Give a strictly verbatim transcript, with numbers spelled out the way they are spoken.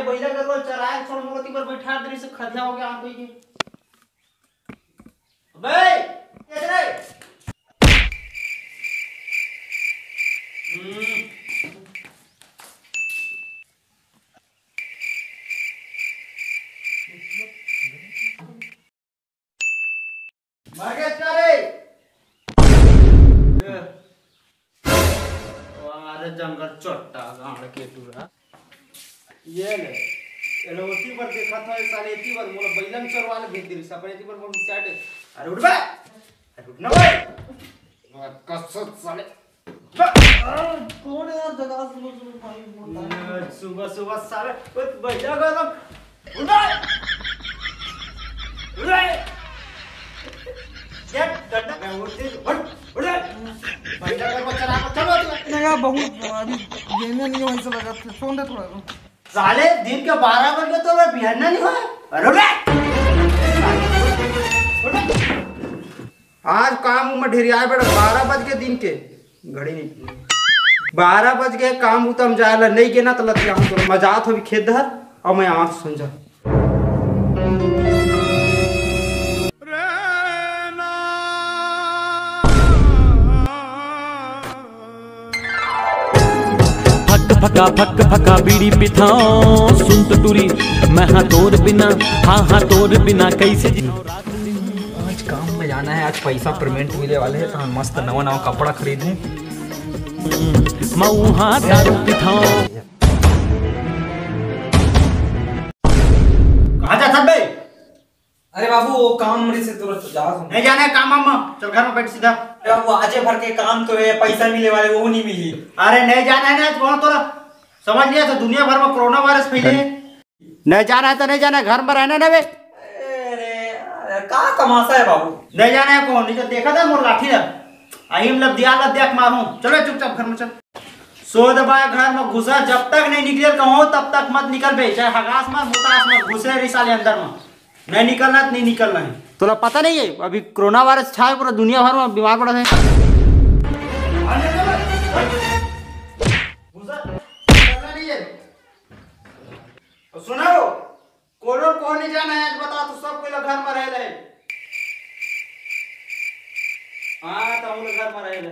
पहिला गरवा चराए छोड़ मोती पर बैठा दे से खदिया हो गया कोई के। अबे, ये रे। हम्म। मर गए का रे? अरे जंगल चोट्टा गांड के टूरा। ये ले। ये लो, ओती पर देखा था, ये साले एती पर मोला बैलन चरवा ले भेज दे, सपने एती पर मोला चाटे। अरे उठ बे। अरे उठ ना बे। कसम साले। कौन है यार जगह सुबह सुबह पानी बोलता है? सुबह सुबह सारे कुछ भैया का तो उठ बे। उठ बे। ये डंडा मैं उठ दे, उठ, उठ बे। भैया का को चला को चलो तू। नहीं यार, बहुत अभी गेंदे नहीं हो, ऐसा लगा, सोन दे थोड़ा। साले दिन के बारह बज गए तो मैं बिहान नहीं हुआ। अरे उठ बे। उठ बे। आज काम में ढेरिया बेटा, बारह बज के दिन के घड़ी नहीं। बारह बज के काम उतम जाए ला नहीं गेना तो लतिया हम तो मजात हो खेत धर और मैं आठ संजा। फक फका फक फका बीड़ी पिथाओ सुन तो टूरी। मैं हाँ तोर बिना, हाँ हाँ तोर बिना कैसे जी। आज काम में जाना है, आज पैसा पेमेंट मिले वाले है तो हम मस्त नवा नवा कपड़ा खरीदूं। मऊ हाँ दारू पिथाओ। कहाँ जाथस बे? अरे बाबू, वो काम रे से तुरंत जा तुम। नहीं जाना है काम वाम में, चल घर में बैठ सीधा। अरे बाबू, आजे भर के काम तो है, पैसा मिले वाले वो नहीं मिली। अरे नहीं जाना है ना आज, कौन तोरा समझ लिया तो दुनिया भर में कोरोना वायरस फैले है। नहीं जाना है तो नहीं जाना है, घर में रहना ना बे। अरे यार, का तमाशा है बाबू? नहीं जाना है कौन, नहीं तो देखा था मोर लाठी ला। आई मतलब दिया ला देख मारूं। चलो चुपचाप घर में चल। सोच बा घर में घुसा, जब तक नहीं निकले कहूँ तब तक मत निकल बे, चाहे हगास मत मुतास मत घुसे रही साले अंदर में। नहीं निकलना तो नहीं निकलना है। तोला पता नहीं है अभी कोरोना वायरस छाए पूरा दुनिया भर में बीमार पड़ा है। सुनाओ, कोनो को नहीं जाना है, आज बता तू सब कोई लोग घर में रह ले। हाँ तो हम लोग घर में रह ले।